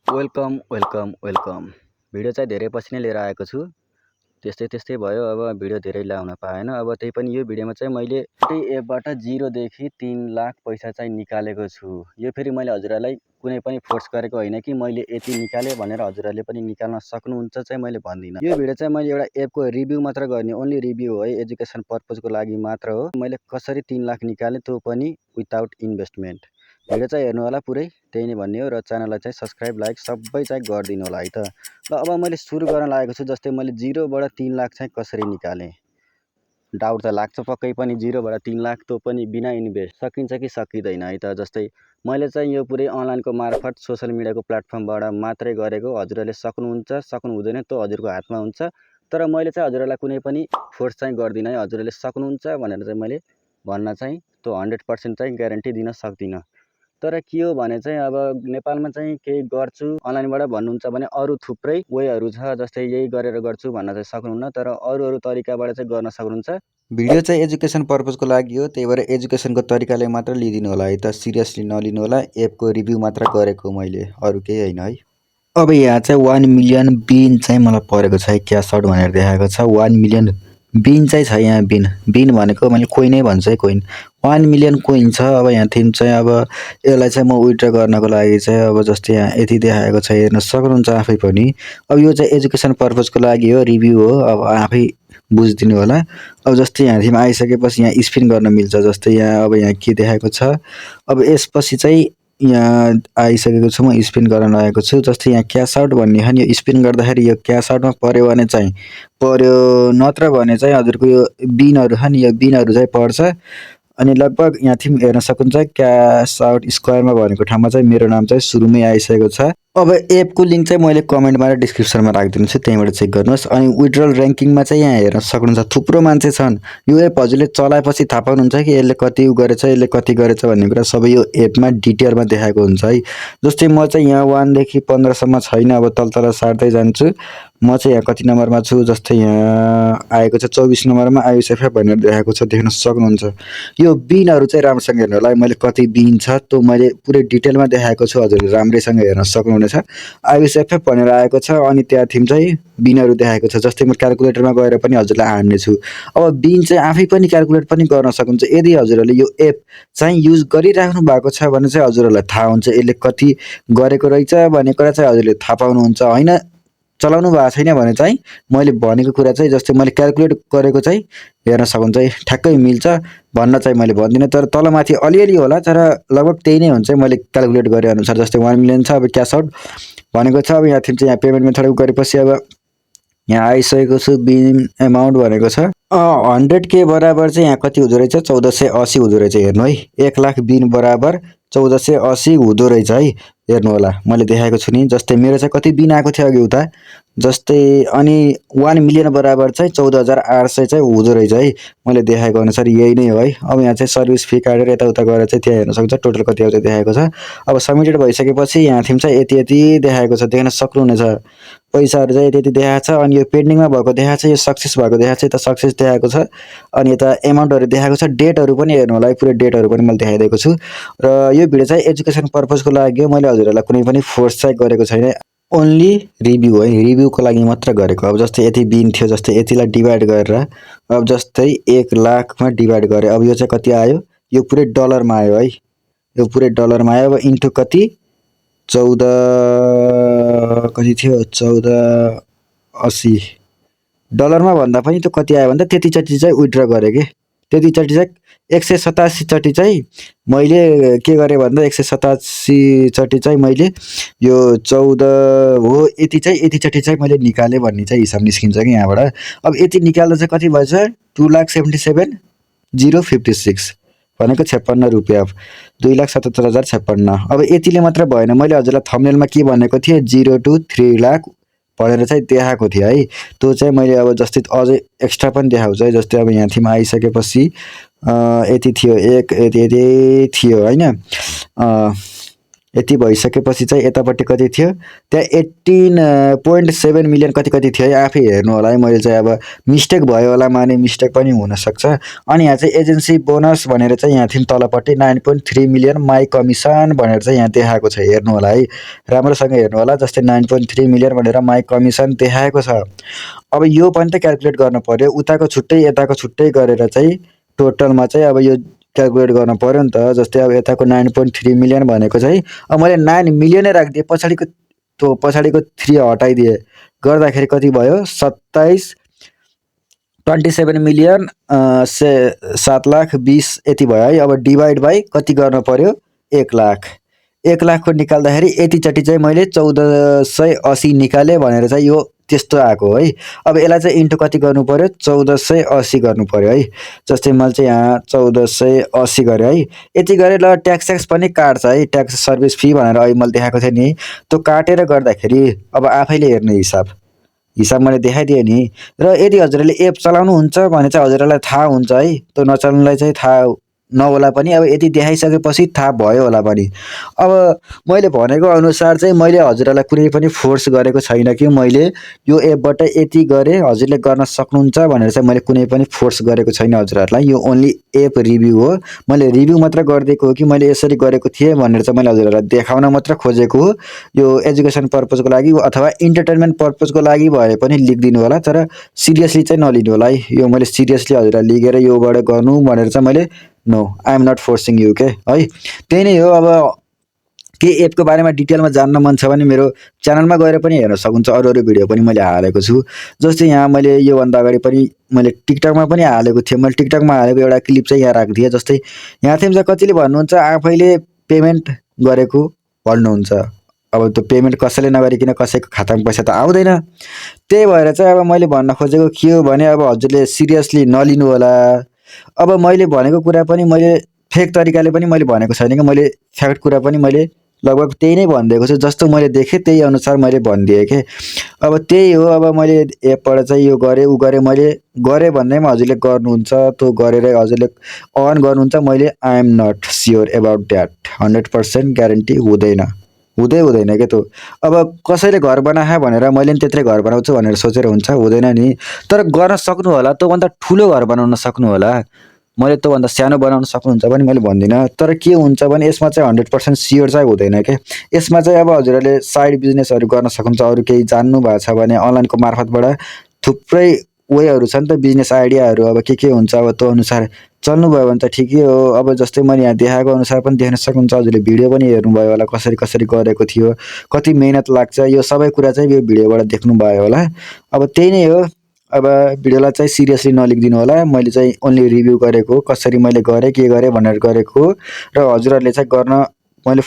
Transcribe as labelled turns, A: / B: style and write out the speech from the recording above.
A: Welcome welcome welcome. Video चाहिँ धेरै पछि नै लिएर आएको छु। त्यस्तै भयो, अब भिडियो धेरै ल्याउन पाएन। अब त्यही पनि यो भिडियोमा चाहिँ मैले एउटै एपबाट 0 देखि 3 लाख पैसा चाहिँ निकालेको छु। यो फेरि मैले हजुरहरूलाई कुनै पनि फोर्स गरेको होइन कि मैले यति निकालेँ भनेर हजुरहरूले पनि निकाल्न सक्नुहुन्छ चाहिँ मैले भन्दिनँ। यो भिडियो चाहिँ मैले एउटा एपको रिभ्यू मात्र गर्ने, ओन्ली रिभ्यू हो, एजुकेसन पर्पजको लागि मात्र हो। मैले कसरी 3 लाख निकालेँ त्यो पनि विदाउट इन्भेस्टमेन्ट। भिडियो चाहिँ हेर्नु होला पुरै, त्यही नै भन्ने हो। र च्यानललाई चाहिँ सब्सक्राइब लाइक सबै चाहिँ गरिदिनु होला है त। ल अब मैले सुरु गर्न लागेको छु। जस्तै मैले 0बाट 3 लाख चाहिँ कसरी निकालेँ, डाउट त लाग्छ पक्कै पनि। 0बाट 3 लाख त्यो पनि बिना इन्भेस्ट सकिन्छ कि सकिँदैन है त। जस्तै मैले चाहिँ यो पुरै अनलाइनको मार्फत सोसियल मिडियाको प्लेटफर्मबाट मात्रै गरेको। हजुरहरूले सक्नुहुन्छ सक्नु हुँदैन त्यो हजुरको हातमा हुन्छ। तर मैले चाहिँ हजुरहरूलाई कुनै पनि फोर्स चाहिँ गर्दिनँ है। हजुरहरूले सक्नुहुन्छ भनेर चाहिँ मैले भन्न चाहिँ त्यो 100% चाहिँ ग्यारेन्टी दिन सक्दिनँ। तर के हो भने चाहिँ अब नेपालमा चाहिँ केही गर्छु अनलाइनबाट भन्नुहुन्छ भने अरू थुप्रै वेहरू छ। जस्तै यही गरेर गर्छु भन्न चाहिँ सक्नुहुन्न, तर अरू तरिकाबाट चाहिँ गर्न सक्नुहुन्छ। भिडियो चाहिँ एजुकेसन पर्पजको लागि हो, त्यही भएर एजुकेसनको तरिकाले मात्र लिदिनु होला है त, सिरियसली नलिनु होला। एपको रिभ्यू मात्र गरेको मैले, अरू केही होइन है। अब यहाँ चाहिँ 1 मिलियन बिन चाहिँ मलाई परेको छ है, क्यास आउट भनेर देखाएको छ। 1 मिलियन बिन चाहिँ छ यहाँ। बिन भनेको मैले कोइन नै भन्छु है, कोइन 1 मिलियन कोइन छ। अब यहाँ थिम चाहिँ अब यसलाई चाहिँ म विथड्र गर्नको लागि चाहिँ अब जस्तै यहाँ यति देखाएको छ, हेर्न सक्नुहुन्छ आफै पनि। अब यो चाहिँ एजुकेसन पर्पजको लागि हो, रिभ्यू हो, अब आफै बुझिदिनु होला। अब जस्तै यहाँ थिम आइसकेपछि यहाँ स्पिन गर्न मिल्छ। जस्तै यहाँ अब यहाँ के देखाएको छ, अब यसपछि चाहिँ यहाँ आइसकेको छु, म स्पिन गर्न लागेको छु। जस्तै यहाँ क्यास आउट भन्ने छ नि, यो स्पिन गर्दाखेरि यो क्यास आउटमा पऱ्यो भने चाहिँ पऱ्यो, नत्र भने चाहिँ हजुरको यो बिनहरू छ नि, यो बिनहरू चाहिँ पर्छ। अनि लगभग यहाँ थिम हेर्न सक्नुहुन्छ क्यास आउट स्क्वायरमा भनेको ठाउँमा चाहिँ मेरो नाम चाहिँ सुरुमै आइसकेको छ। अब एपको लिङ्क चाहिँ मैले कमेन्टमा र डिस्क्रिप्सनमा राखिदिन्छु, त्यहीँबाट चेक गर्नुहोस्। अनि विड्रल ऱ्याङ्किङमा चाहिँ यहाँ हेर्न सक्नुहुन्छ थुप्रो मान्छे छन्। यो एप हजुरले चलाएपछि थाहा पाउनुहुन्छ कि यसले कति गरेछ, यसले कति गरेछ भन्ने कुरा सबै यो एपमा डिटेलमा देखाएको हुन्छ है। जस्तै म चाहिँ यहाँ 1 देखि 15सम्म छैन, अब तल सार्दै जान्छु। म चाहिँ यहाँ कति नम्बरमा छु, जस्तै यहाँ आएको छ 24 नम्बरमा आइएसएफएफ भनेर देखाएको छ, देख्न सक्नुहुन्छ। यो बिनहरू चाहिँ राम्रोसँग हेर्नु होला, मैले कति बिन छ त्यो मैले पुरै डिटेलमा देखाएको छु, हजुरले राम्रैसँग हेर्न सक्नुहुनेछ। आइएसएफएफ भनेर आएको छ, अनि त्यहाँ थिम चाहिँ बिनहरू देखाएको छ। जस्तै म क्यालकुलेटरमा गएर पनि हजुरलाई हान्नेछु। अब बिन चाहिँ आफै पनि क्यालकुलेट पनि गर्न सक्नुहुन्छ यदि हजुरहरूले यो एप चाहिँ युज गरिराख्नु भएको छ भने चाहिँ हजुरहरूलाई थाहा हुन्छ यसले कति गरेको रहेछ भन्ने कुरा चाहिँ हजुरले थाहा पाउनुहुन्छ। होइन चलाउनु भएको छैन भने चाहिँ मैले भनेको कुरा चाहिँ जस्तै मैले क्यालकुलेट गरेको चाहिँ हेर्न सक्नुहुन्छ है, ठ्याक्कै मिल्छ भन्न चाहिँ मैले भन्दिनँ। तर तलमाथि अलिअलि होला, तर लगभग त्यही नै हुन्छ मैले क्यालकुलेट गरे अनुसार। जस्तै 1 मिलियन छ, अब क्यास आउट भनेको छ। अब यहाँ थिम चाहिँ यहाँ पेमेन्ट मेथड गरेपछि अब यहाँ आइसकेको छु। बिन एमाउन्ट भनेको छ 100K बराबर चाहिँ यहाँ कति हुँदो रहेछ, 1480 हुँदो रहेछ। हेर्नु है, 1 लाख बिन बराबर 1480 हुँदो रहेछ है, हेर्नु होला मैले देखाएको छु नि। जस्तै मेरो चाहिँ कति बिन आएको थियो अघि उता, जस्तै अनि 1 मिलियन बराबर चाहिँ 14,800 चाहिँ हुँदो रहेछ है, मैले देखाएको अनुसार यही नै हो है। अब यहाँ चाहिँ सर्भिस फी काटेर यताउता गरेर चाहिँ त्यहाँ हेर्न सक्नुहुन्छ टोटल कति आउँछ देखाएको छ। अब सबमिटेड भइसकेपछि यहाँ थिम चाहिँ यति यति देखाएको छ, देख्न सक्नुहुनेछ। पैसाहरू चाहिँ यति यति देखाएको छ, अनि यो पेन्डिङमा भएको देखाएको छ, यो सक्सेस भएको देखाएको छ, यता सक्सेस देखाएको छ, अनि यता एमाउन्टहरू देखाएको छ। डेटहरू पनि हेर्नु होला है, पुरै डेटहरू पनि मैले देखाइदिएको छु। र यो भिडियो चाहिँ एजुकेसन पर्पजको लागि हो, मैले हजुरहरूलाई कुनै पनि फोर्स चाहिँ गरेको छैन, ओन्ली रिभ्यू है, रिभ्यूको लागि मात्र गरेको। अब जस्तै यति बिन थियो, जस्तै यतिलाई डिभाइड गरेर अब जस्तै 1 लाखमा डिभाइड गरेँ। अब यो चाहिँ कति आयो, यो पुरै डलरमा आयो है, यो पुरै डलरमा आयो। अब इन्टु कति 14 कति थियो, 1480 डलरमा भन्दा पनि त्यो कति आयो भन्दा त्यतिचोटि चाहिँ विथड्र गरेँ कि, त्यतिचोटि चाहिँ 187 चोटि चाहिँ मैले के गरेँ भन्दा 187 चोटि चाहिँ मैले यो 14 हो यति चाहिँ यतिचोटि चाहिँ मैले निकालेँ भन्ने चाहिँ हिसाब निस्किन्छ कि यहाँबाट। अब यति निकाल्दा चाहिँ कति भएछ, 2,77,056 भनेको 56 रुपियाँ, 2,77,056। अब यतिले मात्र भएन, मैले हजुरलाई थम्बनेलमा के भनेको थिएँ, 0 to 3 लाख भनेर चाहिँ देखाएको थिएँ है। त्यो चाहिँ मैले अब जस्तै अझै एक्स्ट्रा पनि देखाउँछु है। जस्तै अब यहाँ थिम आइसकेपछि यति थियो, एक यति यति थियो होइन,
B: यति भइसकेपछि चाहिँ यतापट्टि कति थियो त्यहाँ 18.7 मिलियन कति थियो है आफै हेर्नु होला है मैले चाहिँ अब मिस्टेक भयो होला माने मिस्टेक पनि हुनसक्छ अनि यहाँ चाहिँ एजेन्सी बोनस भनेर चाहिँ यहाँ थियो तलपट्टि 9.3 मिलियन माई कमिसन भनेर चाहिँ यहाँ देखाएको छ हेर्नु होला है राम्रोसँग हेर्नु होला जस्तै 9.3 मिलियन भनेर माई कमिसन देखाएको छ अब यो पनि त क्याल्कुलेट गर्नु पर्यो उताको छुट्टै यताको छुट्टै गरेर चाहिँ टोटलमा चाहिँ अब यो क्याल्कुलेट गर्नु पर्यो नि त जस्तै अब यताको 9.3 मिलियन भनेको चाहिँ अब मैले 9 मिलियनै राखिदिएँ पछाडिको 3 हटाइदिएँ गर्दाखेरि कति भयो 27 मिलियन 7,20,000 यति भयो है अब डिभाइड बाई कति गर्नु पर्यो 1 लाखको निकाल्दाखेरि यतिचोटि चाहिँ मैले 1480 निकालेँ भनेर चाहिँ यो त्यस्तो आएको है अब यसलाई चाहिँ इन्टु कति गर्नु पर्यो 1480 गर्नु पर्यो है जस्तै मैले चाहिँ यहाँ 1480 गरेँ है यति गरेँ ल ट्याक्स पनि काट्छ है ट्याक्स सर्भिस फी भनेर अहिले मैले देखाएको थिएँ नि त्यो काटेर गर्दाखेरि अब आफैले हेर्ने हिसाब मैले देखाइदिएँ नि र यदि हजुरहरूले एप चलाउनुहुन्छ भने चाहिँ हजुरहरूलाई थाहा हुन्छ है त्यो नचलाउनुलाई चाहिँ थाहा नहोला पनि अब यति देखाइसकेपछि थाहा भयो होला पनि अब मैले भनेको अनुसार चाहिँ मैले हजुरहरूलाई कुनै पनि फोर्स गरेको छैन कि मैले यो एपबाट यति गरेँ हजुरले गर्न सक्नुहुन्छ भनेर चाहिँ मैले कुनै पनि फोर्स गरेको छैन हजुरहरूलाई यो ओन्ली एप रिभ्यू हो मैले रिभ्यू मात्र गरिदिएको हो कि मैले यसरी गरेको थिएँ भनेर चाहिँ मैले हजुरहरूलाई देखाउन मात्र खोजेको हो यो एजुकेसन पर्पजको लागि अथवा इन्टरटेनमेन्ट पर्पजको लागि भए पनि लेखिदिनु होला तर सिरियसली चाहिँ नलिनु होला है यो मैले सिरियसली हजुरलाई लिखेर योबाट गर्नु भनेर चाहिँ मैले no I am not forcing you के है त्यही नै हो अब के एपको बारेमा डिटेलमा जान्न मन छ भने मेरो च्यानलमा गएर पनि हेर्न सक्नुहुन्छ अरू भिडियो पनि मैले हालेको छु जस्तै यहाँ मैले योभन्दा अगाडि पनि मैले टिकटकमा पनि हालेको थिएँ मैले टिकटकमा हालेको एउटा क्लिप चाहिँ यहाँ राखिदिएँ जस्तै यहाँ चाहिँ कतिले भन्नुहुन्छ आफैले पेमेन्ट गरेको भन्नुहुन्छ अब त्यो पेमेन्ट कसैले नगरिकन कसैको खातामा पैसा त आउँदैन त्यही भएर चाहिँ अब मैले भन्न खोजेको के हो भने अब हजुरले सिरियसली नलिनु होला अब मैले भनेको कुरा पनि मैले फेक तरिकाले पनि मैले भनेको छैन कि मैले फ्याक्ट कुरा पनि मैले लगभग त्यही नै भनिदिएको छु जस्तो मैले देखेँ त्यही अनुसार मैले भनिदिएँ कि अब त्यही हो अब मैले एपबाट चाहिँ यो गरेँ उ गरेँ मैले गरेँ भन्दैमा हजुरले गर्नुहुन्छ त्यो गरेर हजुरले अन गर्नुहुन्छ मैले I am not sure about that 100% guarantee हुँदैन के त्यो अब कसैले घर बनाए भनेर मैले नि त्यत्रै घर बनाउँछु भनेर सोचेर हुन्छ हुँदैन नि तर गर्न सक्नु होला त्योभन्दा ठुलो घर बनाउन सक्नु होला मैले त्योभन्दा सानो बनाउन सक्नुहुन्छ पनि मैले भन्दिनँ तर के हुन्छ भने यसमा चाहिँ 100% स्योर चाहिँ हुँदैन के यसमा चाहिँ अब हजुरहरूले साइड बिजनेसहरू गर्न सक्नुहुन्छ अरू केही जान्नु भएको छ भने अनलाइनको मार्फतबाट थुप्रै वेहरू छ नि त बिजनेस आइडियाहरू अब के हुन्छ अब त्यो अनुसार चल्नुभयो भने त ठिकै हो अब जस्तै मैले यहाँ देखाएको अनुसार पनि देख्न सक्नुहुन्छ हजुरले भिडियो पनि हेर्नुभयो होला कसरी गरेको थियो कति मेहनत लाग्छ यो सबै कुरा चाहिँ यो भिडियोबाट देख्नुभयो होला अब त्यही नै हो अब भिडियोलाई चाहिँ सिरियसली नलिखिदिनु होला मैले चाहिँ ओन्ली रिभ्यू गरेको कसरी मैले गरेँ के गरेँ भनेर गरेको र हजुरहरूले चाहिँ गर्न मैले